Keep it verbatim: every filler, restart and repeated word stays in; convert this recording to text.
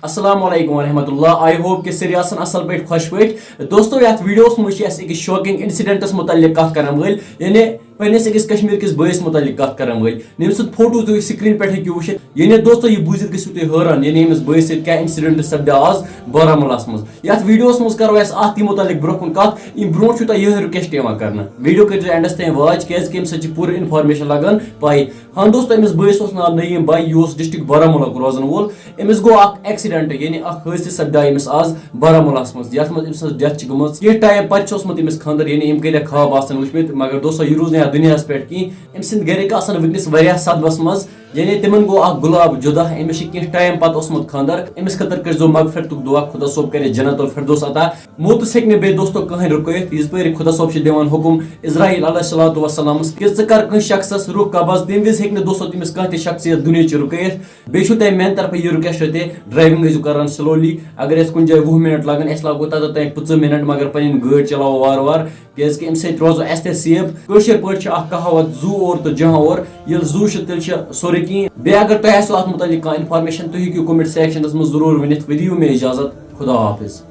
السلام علیکم ورحمۃ اللہ، I hope کہ سٲری آسن اصل پٲٹھۍ، خۄش پٲٹھۍ۔ دوستو، یتھ ویڈیوس منٛز چھِ أسۍ أکِس شاکنگ انسیڈنٹس متعلق کتھ کران وٲلۍ، یعنی پننِس أکِس کشمیر کِس بٲیِس متعلق کتھ کران وٲلۍ، ییٚمہِ سُنٛد فوٹو تُہۍ سکرین پٮ۪ٹھ ہیٚکِو وٕچھِتھ۔ یعنی دوستو، یہِ بوٗزِتھ گٔژھِو تُہۍ حٲران، یعنی أمِس بٲیِس سۭتۍ کیٛاہ انسیڈنٹ سپدیو آز بارہمولاہس منٛز۔ یتھ ویڈیوس منٛز کرو أسۍ اتھ تہِ متعلق برونٛہہ کُن کتھ۔ امہِ برونٛٹھ چھُو تۄہہِ یِہوٚے رِکویسٹ یِوان کرنہٕ، ویڈیو کٔرِو تُہۍ اینڈس تام واچ، کیازِ کہِ امہِ سۭتۍ چھِ پوٗرٕ انفارمیشن لگان پاے۔ ہاں دوستو، أمِس بٲیِس اوس ناو نعیٖم بھائی، یہِ اوس ڈسٹرکٹ بارہمولہ روزن وول۔ أمِس گوٚو اکھ ایکسیڈنٹ، یعنی اکھ حٲدثہٕ سپدیو أمِس آز بارہمولاہس منٛز، یتھ منٛز أمۍ سٕنٛز ڈیتھ چھِ گٔمٕژ۔ کینٛہہ ٹایم پتہٕ چھُ اوسمُت أمِس خانٛدر، یعنی أمۍ کٔرۍ خاب آسن وٕچھمٕتۍ، مگر دوستو، یہِ روٗز نہٕ یتھ دُنیاہس پٮ۪ٹھ کِہیٖنۍ۔ أمۍ سٕنٛدۍ گرِکۍ آسن وٕنکیٚنس واریاہ صدمس منٛز، یعنی تِمن گوٚو اکھ گۄلاب جدا۔ أمِس چھِ کینٛہہ ٹایم پتہٕ اوسمُت خانٛدر۔ أمِس خٲطرٕ کٔرۍزیو مغفرتُک دعا، خۄدا صٲب کرِ جنت الفردوس عطا۔ موتس ہیٚکہِ نہٕ بیٚیہِ دوستو کٕہٕنۍ رُکٲیِتھ، یِژ پٲرۍ خۄدا صٲب چھِ دِوان حُکُم عزرائیل علیہ الصلوۃ والسلامس کہِ ژٕ کر کٲنٛسہِ شخصس روح قبض، تَمہِ وِزِ ہیٚکہِ نہٕ دوستو تٔمِس کانٛہہ تہِ شخصیت دُنیاہچہِ رُکٲیِتھ۔ بیٚیہِ چھُو تۄہہِ میٛانہِ طرفہٕ یہِ رِکویسٹ تہِ، ڈرایونگ ٲسِو کران سلولی۔ اگر اَسہِ کُنہِ جایہِ وُہ منٹ لگن، اَسہِ لاگو تَتٮ۪تھ تام پٕنٛژٕہ منٹ، مگر پنٕنۍ گٲڑۍ چلاوو وارٕ وارٕ، کیازِ کہِ اَمہِ سۭتۍ روزو اَسہِ تہِ سیف۔ کٲشِر پٲٹھۍ چھِ اکھ کہاوت، زُو اور تہٕ جہاں اور، ییٚلہِ زُو چھُ، تیٚلہِ چھُ سورُے کینٛہہ۔ بیٚیہِ اگر تۄہہِ آسِوٕ اَتھ مُتعلِق کانٛہہ انفارمیشن، تُہۍ ہیٚکِو کمنٹ سیکشنس منٛز ضروٗر ؤنِتھ۔ وۄنۍ دِیِو مےٚ اجازت، خدا حافظ۔